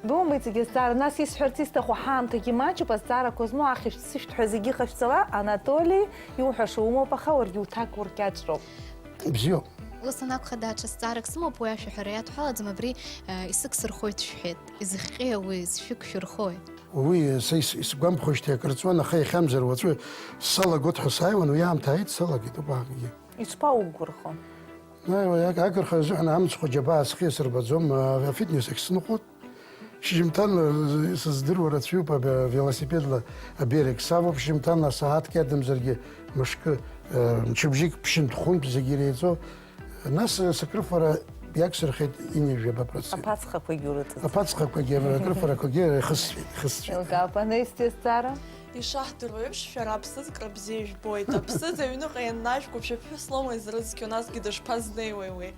Думбеит зегьы азҵаара, нас исҳәарц исҭаху ҳаамҭагьы маҷуп, азҵаарақәа змоу ахьышәҭ-сышәҭ ҳәа зегьы иҟашәҵала, Анатоли, иуҳәаша умоуп, аха уаргьы уҭак уркьаҿроуп. Бзиоуп. Ус анакәха, даҽа зҵаарак сымоуп, уи ашәаҳәара иадҳәалаӡам, абри, э, исыгсырхоит шәҳәеит. Изыхҟьеи уи, зшәыгшәырхои? Уи, э, са ис-, исгәамԥхоижьҭеи акыр ҵуан, аха иахьамзар уаҵәы салагоит ҳәа сааиуан, уи аамҭа ааит, салагеит убаҟагьы. Ишԥаугәырӷьо? Наи, уи ак-, акырха азыҳәан амцхә џьабаа схы иасырбаӡом, а, афитнес ахь сныҟәоит. Шьыжьымҭан, э, сыздыруа рацәаҩуп, аб-, велосипедла аберег савоуп, шьыжьымҭанла асааҭк иадамзаргьы мышкы, э, мчыбжьык, ԥшьынтә-хәынтә зегьы иреиҵо. Нас, э, сыкрыфара иагсырхеит ини жәаба процент. Аԥацхақәагьы урыҵыҵ. Аԥацхақәагьы, акрыфарақәагьы ихысҵәеит, ихысҵәеит. Еилкаап, анаҩстәи азҵаара? Ишаҳдыруа еиԥш, шәара аԥсыӡкра бзиа ижәбоит. Аԥсыӡ аҩныҟа ианнажәго, шәыԥҳәыс лоума изрыцқьоу, насгьы дышԥазнеиуеи уи?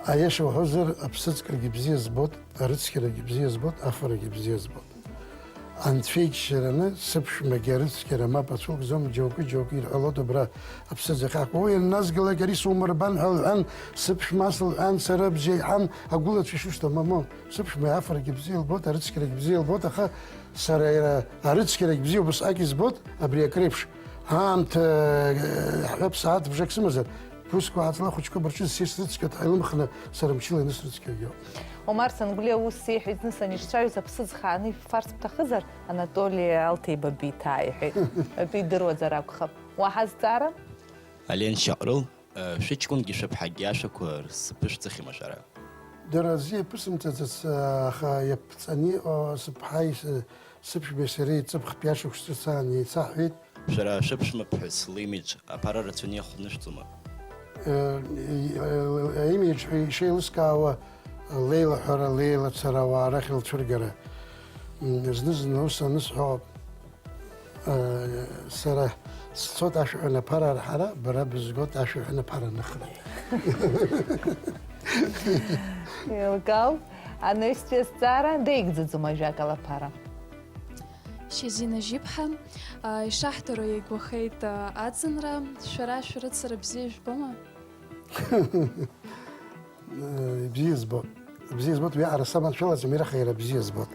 Аиаша уҳәозар, аԥсыӡкрагьы бзиа збоит, арыцқьарагьы бзиа збоит, афарагьы бзиа збоит. Анцәа иџьшьараны, сыԥшәмагьы арыцқьара мап ацәылкӡом, џьоукы-џьоукы ирҳәалоит, убра аԥсыӡ ахьаҳкуа. Уи ианназгылак, ари сумырбан ҳәа лҳәан, сыԥшәма ас лҳәан, сара бзиа иҳан, агәылацәа ишышьҭоу, мамоу, сыԥшәма афарагьы бзиа лбоит, арыцқьарагьы бзиа лбоит, аха сара иара арыцқьарагь бзиа убасҟак избоит, абри акреиԥш. Аамҭа, э, ҳҳәап, сааҭ бжак сымазар, ԥҳәысқәа ааҵла ахәыҷқәа бырҿы ссир срыцқьоит ҳәа илымхны, сара мчыла инысрыцқьоит. Омар Сангәлиа ус сеиҳәеит, зны саницәажәоз, аԥсыӡ хааны ишәфарц бҭахызар, Анатоли Алҭеиба биҭаа, иҳәеит. Атәы идыруазар акәхап. Уаҳа зҵаара? Ален Шьаҟрыл, э, шәыҷкәынгьы шәыԥҳагьы ашәақәа рзыԥышәҵахьеи машәара? Дара рзы иаԥысымҵаӡац, аха иаԥҵаны иҟоу сыԥҳаи сы-, сыԥшәмеи сареи ҵыԥх ҩажәа шықәса ҵаан еицаҳҳәеит. Шәара шәыԥшәмаԥҳәыс лимидж аԥара рацәаны иахәнышәҵома? Э, э, э, аимидж ҳәа ишеилыскаауа, леилаҳәара, леилацара, ауаа рахь лцәыргара. М, зны-зынла ус анысҳәо, э, сара сцоит ашәаҳәа аԥара арҳара, бара бызгоит ашәаҳәа аԥара аныхра. Еилкаауп, анаҩстәи азҵаара деигӡаӡом ажәакала аԥара. Шьазина Жьыԥҳа, а, ишаҳдыруа иагьуахеит, а, аӡынра, шәара шәарыцара бзиа жәбома? Э, бзиа збо-, бзиа збоит, уиаҟара саманшәалаӡам, иара аха иара бзиа збоит.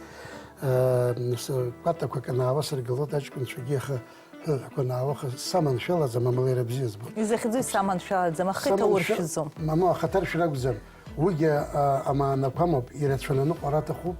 Э, с-, кәатақәак анаауасыргылоит аҷкәынцәагьы, аха ҳәыҳәқәа наауаха саманшәалаӡам, амала иара бзиа збоит. Изахьӡу исаманшәалаӡам, ахы Саманшәа-, иҭауршәӡом. Мамоу, ахаҭаршәра акәӡам. Уигьы, а, амаанақәа амоуп, ирацәаны аныҟәара аҭахуп.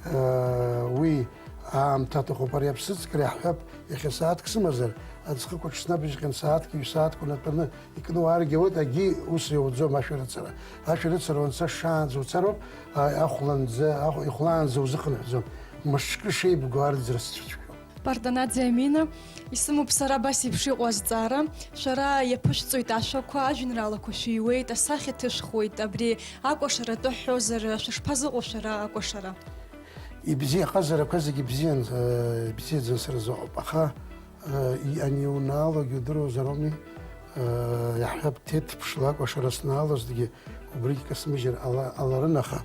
Э, уи аамҭа аҭахуп. Ари аԥсыӡкра иаҳҳәап, иахьа сааҭк сымазар, аӡхықә аҽснабжьҟьан сааҭк, ҩ-сааҭк унатәаны икны уааргьы ауеит, агьи ус иауӡом ашәарыцара. Ашәарыцара уанца шаанӡа уцароуп, а, ахәланӡа, ахә-, ихәлаанӡа узыхынҳәӡом. Мышкы шеибгоу арӡра сцәыцәгьоуп. Партанаӡе Амина, исымоуп сара абас еиԥш иҟоу азҵаара. Шәара иаԥышәҵоит ашәақәа, ажәеинраалақәа шәиуеит, асахьа ҭышәхуеит, абри акәашара атәы ҳҳәозар, шәышԥазыҟоу шәара акәашара? Ибзиахазарақәа зегьы бзиан, э, ибзиаӡан сразы ыҟоуп, аха, э, и-, ани иунаалогь удыруазар ауми, э, иаҳҳәап, ҭеҭԥшла акәашара снаалозҭгьы, убригь касмыжьыр ала-, ҟаларын, аха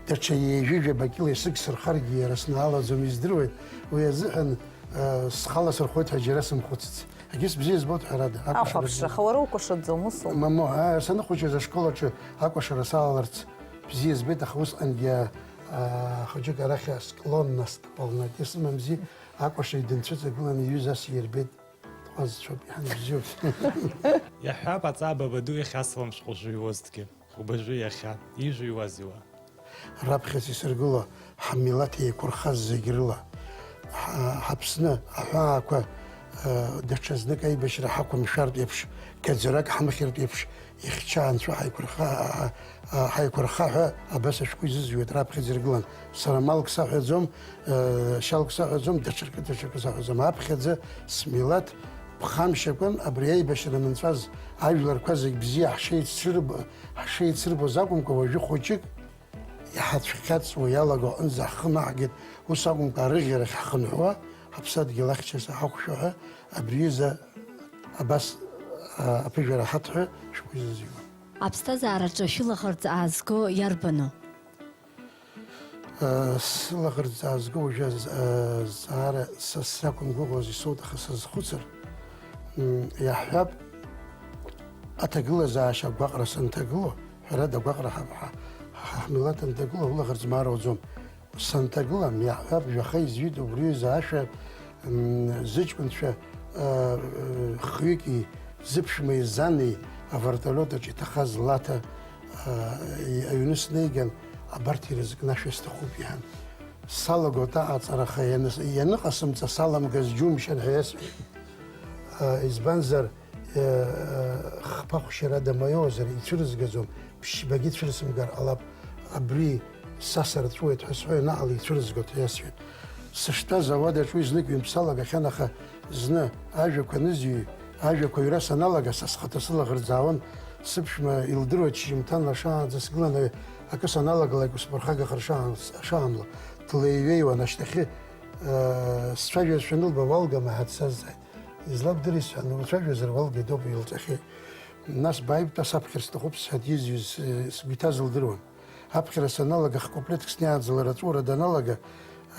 даҽа ҩажәи жәаба кьыла исыгсырхаргьы иара снаалаӡом, издыруеит, уи азыҳәан, э, схала сырхоит ҳәа џьара сымхәыцц. Егьыс бзиа збоит, ҳәарада, акәашара Ахәаԥшра, бзиа. Аха уара укәашаӡом, усоума? Мамоу, аа, саныхәыҷыз ашкол аҿы акәашара салаларц бзиа збеит, аха усҟангьы, аа, хәыҷык арахь асклонность к полноте сымамзи, акәашаҩ дынцәыҵагыланы иҩызас иирбеит, дҟәазцәоуп, иҳан бзиоуп. Иаҳҳәап, аҵаа бабаду иахьа асалам шәҟәы шәыҩуазҭгьы. Хәбажәы иахьа, ижәыҩуазеи уа? Раԥхьаӡа исыргыло ҳмилаҭ еиқәырхаз зегь рыла, ҳа-, ҳаԥсны аҳәаақәа, э, даҽа знык аибашьра ҳақәымшәартә еиԥш, гаӡарак ҳамхьыртә еиԥш, ихьча анцәа ҳаиқәырха-, а-, а-, ҳаиқәырха ҳәа абас ашәҟәы изызҩуеит раԥхьаӡа иргылан. Сара малк саҳәаӡом, э, шьалк саҳәаӡом, даҽакы, даҽакы саҳәаӡом. Аԥхьаӡа смилаҭ ԥхамшьакәан абри аибашьра анынҵәаз ажәларқәа зегь бзиа ҳшеицрыб-, ҳшеицырбоз акәымкәа, уажәы хәыҷык иҳацәхьаҵуа иалаго аҟынӡа ҳхы наҳгеит, ус акәымкәа, арыӷьарахь ҳхынҳәуа, ҳаԥсадгьыл ахьча ҳақәшәо ҳәа, абри аҩыза абас, а, аԥыжәара ҳаҭ ҳәа шәгәы изызҩуан. Аԥсҭазаараҿы шәылаӷырӡ аазго иарбану? Сылаӷырӡ аазго уажәы аз-, азҵаара са сзақәымгәыӷуаз исоуит, аха сазхәыцыр, м, иаҳҳәап, аҭагылазаашьа агәаҟра санҭагыло, ҳәарада, агәаҟра ҳа-, ҳа-, ҳа-, ҳмилаҭ анҭагыло, улаӷырӡ маароуӡом. Санҭагыла, иаҳҳәап, жәаха изҩит убри аҩыза ашәа, м, зыҷкәынцәа, а, хҩыки, зыԥшәмеи зани авертолиот аҿы иҭахаз Лаҭа, а, и-, аҩны снеиган, абарҭ ирызкны ашәа сҭахуп иҳәан. Салагоит аҟаҵара, аха ианыс-, ианыҟасымҵа саламгаз џьумшьан ҳәа иасҳәеит. А, избанзар, э, хԥа хәшьарада маиозар ицәырызгаӡом, ԥшьбагьы цәырсымгар ҟалап, абри са сырҵәуеит ҳәа сҳәо ианаҟала ицәырызгоит ҳәа иасҳәеит. Сыштәаз ауадаҿ уи знык ҩынтә салагахьан, аха зны ажәақәа анызҩы, ажәақәа ҩра саналага, са схаҭа сылаӷырӡ аауан, сыԥшәма илдыруеит шьыжьымҭанла шаанӡа сгыланы акы саналагалак усԥырхагахар шаан-, шаанло, длеиҩеиуан ашьҭахьы, э, сцәажәозшәа анылба, уалгама ҳәа дсазҵааит. Излабдыри сҳәан, уцәажәозар уалгеит ауп, илҵахьеит. Нас бааи бтәа саԥхьар сҭахуп сҳәа дизҩыз, э, сгәы иҭаз лдыруан. Аԥхьара саналага, хкуплетк снеиаанӡа лара аҵәуара даналага,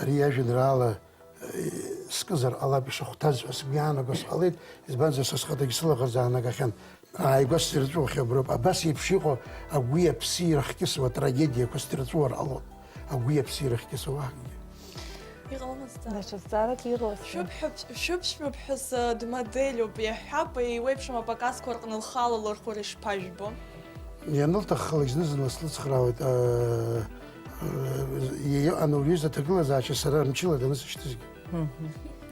ари иажәеинраала, э, скызар ҟалап ишахәҭаз ҳәа сгәы иаанагоз ҟалеит, избанзар, са схаҭагьы сылаӷырӡ аанагахьан. Ааигәа сзырҵәуахьоу аброуп. Абас еиԥш иҟоу агәи аԥси ирыхкьысуа трагедиақәа сдырҵәуар ҟалоит. Агәи аԥси ирыхкьысуа уаҳагьы. Иҟаломызт. Даҽа зҵаарак иҟалаз. Шәыԥҳәыс, шәыԥшәмаԥҳәыс, э, дмоделуп, иаҳҳәап, еиуеиԥшым апаказқәа рҟны лхала лырхәара ишԥажәбо? Ианылҭаххалак зны-зынла слыцхраауеит, э, э, иа-, иҟан уи иҩыза аҭагылазаашьа сара мчыла данысышьҭызгьы. Мгм.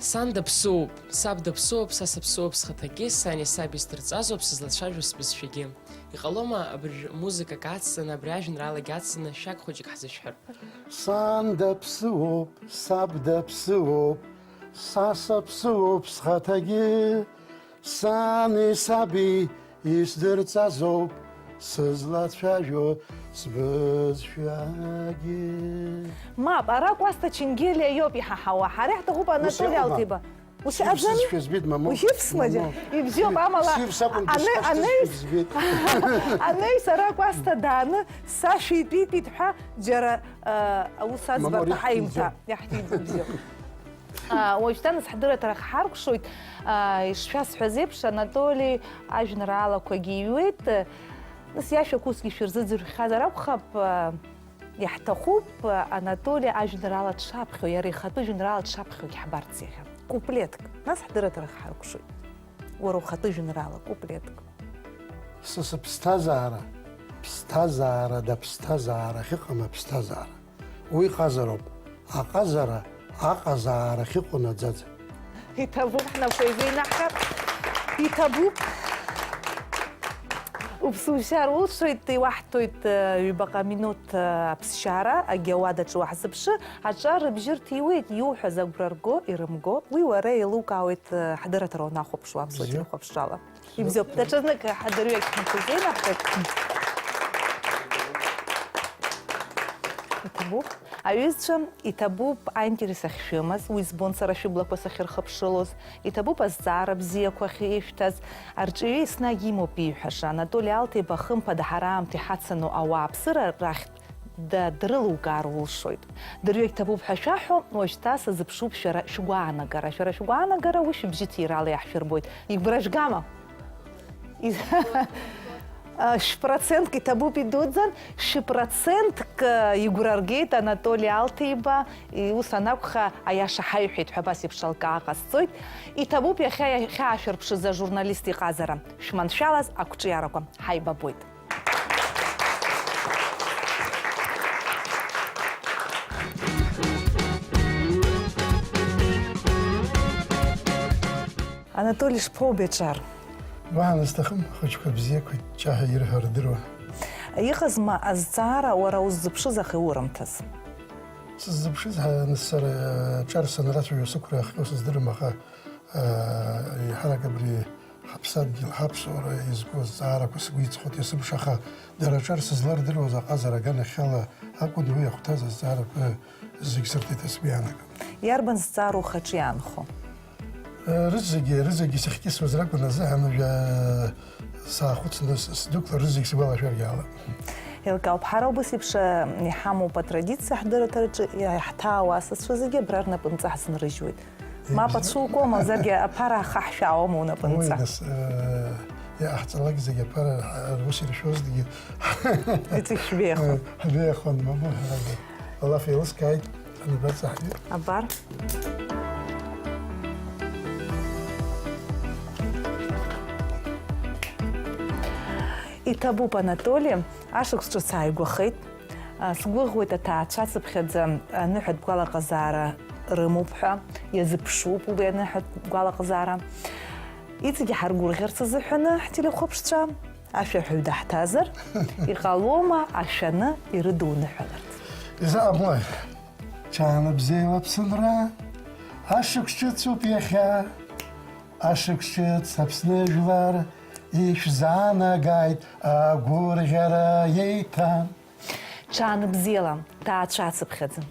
Сан даԥсуоуп, саб даԥсуоуп, са саԥсуоуп схаҭагьы, сани саби сдырҵазоуп сызлацәажәо сбызшәагьы. Иҟалома абыржә музыкак ацҵаны, абри ажәеинраалагьы ацҵаны шәак хәыҷык ҳзышәҳәар? Сан даԥсуоуп, саб даԥсуоуп, са саԥсуоуп схаҭагьы, сани саби исдырҵазоуп сызлацәажәо сбызшәагьы. Мап, ара Кәасҭа Ченгелиа иоуп иҳаҳауа, ҳара иаҳҭахуп Анатоли Алҭиба. Ус иҟоума? Ус иҟаӡами? Сшәа збеит, мамоу. Уи ивсма џьа-, мамоу. Ибзиоуп, амала Сив сакәын аны, дышԥасҭаз анеи-, шәа збеит. Анеи сара Кәасҭа дааны, сашәа итәитәит ҳәа џьара, э, аус Мамоу, аӡбарҭа ари ҳаимҭа. Ҳҭиӡом. Иаҳҭиӡом, бзиоуп. А, уажәшьҭа нас ҳдырраҭара ҳаркәшоит. А, ишшәасҳәаз еиԥш, Анатоли ажәеинраалақәагьы иҩуеит. Нас иашәақәа усгьы шәырзыӡырҩхьазар акәхап, а, иаҳҭахуп, а, Анатоли ажәеинраала дшаԥхьо, иара ихатәы жәеинраала дшаԥхьогьы ҳбарц иахьа. куплетк, нас ҳдырраҭара ҳаркәшоит. Уара ухатәы жәеинраала куплетк. Са сыԥсҭазаара, ԥсҭазаара, да ԥсҭазаара, ахьыҟам аԥсҭазаара. Уи ҟазароуп. Аҟазара, аҟазаара ахьыҟоу наӡаӡа. Иҭабуп, ҳнапқәа еизеинаҳкаар. Иҭабуп. Уԥсушьар улшоит, иуаҳҭоит, э, ҩбаҟа минуҭ, э, аԥсшьара, агьауадаҿы уаҳзыԥшы, аҿар рыбжьы рҭиуеит, иуҳәаз агәра рго, ирымго, уи уара еилукаауеит, э, ҳдырраҭара уанахәаԥшуа, аԥсуа Бзиоуп. Телехәаԥшрала. Ибзиоуп, даҽазнык ҳадырҩегь ҳнапы зеинаҳгоит. Иҭабуп. Аҩызцәа, иҭабуп аинтерес ахьшәымаз, уи збон сара шәыблақәа сахьырхыԥшылоз, иҭабуп азҵаара бзиақәа ахьышәҭаз, арҿиаҩы еснагь имоуп ииҳәаша, Анатоли Алҭеиба хымԥада ҳара аамҭа иҳацану ауааԥсыра рахьтә да-, дрылукаар улшоит. Дырҩегь ҭабуп ҳәа шәаҳәо, уажәшьҭа сазыԥшуп шәара шәгәаанагара. Шәара шәгәаанагара уи шәыбжьы ҭирала иаҳшәырбоит. Игәра жәгама? Из-, а, шә-процентк иҭабуп идуӡӡан, шә-процентк, а, игәра ргеит Анатоли Алҭеиба, и-, ус анакәха, аиаша ҳаиҳәеит ҳәа абас еиԥш алкаа ҟасҵоит. Иҭабуп иахьа иахьаашәырԥшыз ажурналист иҟазара. Шәманшәалаз ақәҿиарақәа ҳаибабоит. Анатоли, шԥоубеи аҿар? Уаҳа сҭахым, ахәыҷқәа бзиақәа ҷҷаҳәа ирҳәо рдыруа. Иҟазма азҵаара уара уззыԥшыз аха иурымҭаз? Сыззыԥшыз, ҳа-, сара аҿар санрацәажәо сықәра иахҟьо сыздырам, аха, а, еиҳарак абри ҳаԥсадгьыл, ҳаԥсуара изку азҵаарақәа сгәы иҵхоит есымша, аха дара аҿар сызлардыруаз аҟазара аганахьала акәын уи иахәҭаз азҵаарақәа зегь сырҭеит ҳәа сгәы иаанагом. Иарбан зҵаара ухаҿы иаанхо? Э, рызегьы, рызегьы сахькьысуаз ракәын азыҳәан уажәы, э, саахәыцны с-, сдәықәлар, рызегь сгәалашәаргьы ала. Еилкаауп, ҳара убас еиԥш, э, иҳамоуп атрадициа ҳдырраҭараҿы, иаҳҭаау асасцәа зегьы абра рнапынҵа ҳзынрыжьуеит. Мап ацәукуа, мамзаргьы аԥара ахаҳшәаауама унапынҵа? Уи, нас, э, иҟаҳҵалак зегьы аԥара, э, рус иршәозҭгьы. Иҵегь шәбеиахон. Э, ҳбеиахон, мамоу, ҳәарада. Аллаҳ еилыскааит, анбаҵаҳгеи. Абар. Иҭабуп, Анатоли, ашықәс ҿыц ааигәахеит. Сгәыӷуеит, аҭаацәа цыԥхьаӡа аныҳәатә гәалаҟазаара рымоуп ҳәа, иазыԥшуп убри аныҳәатә гәалаҟазаара. Иҵегьы ҳаргәырӷьарц азыҳәаны ҳтелехәаԥшцәа ашәаҳәаҩ даҳҭазар, иҟалома ашәаны ирыдуныҳәаларц? Изаҟамлои? Ҽаанбзиала Аԥсынра, ашықәс ҿыцуп иахьа, ашықәс ҿыц Аԥсны жәлар ишәзаанагааит агәырӷьара еиҭа. Ҽаанбзиала, ҭаацәа ацыԥхьаӡа.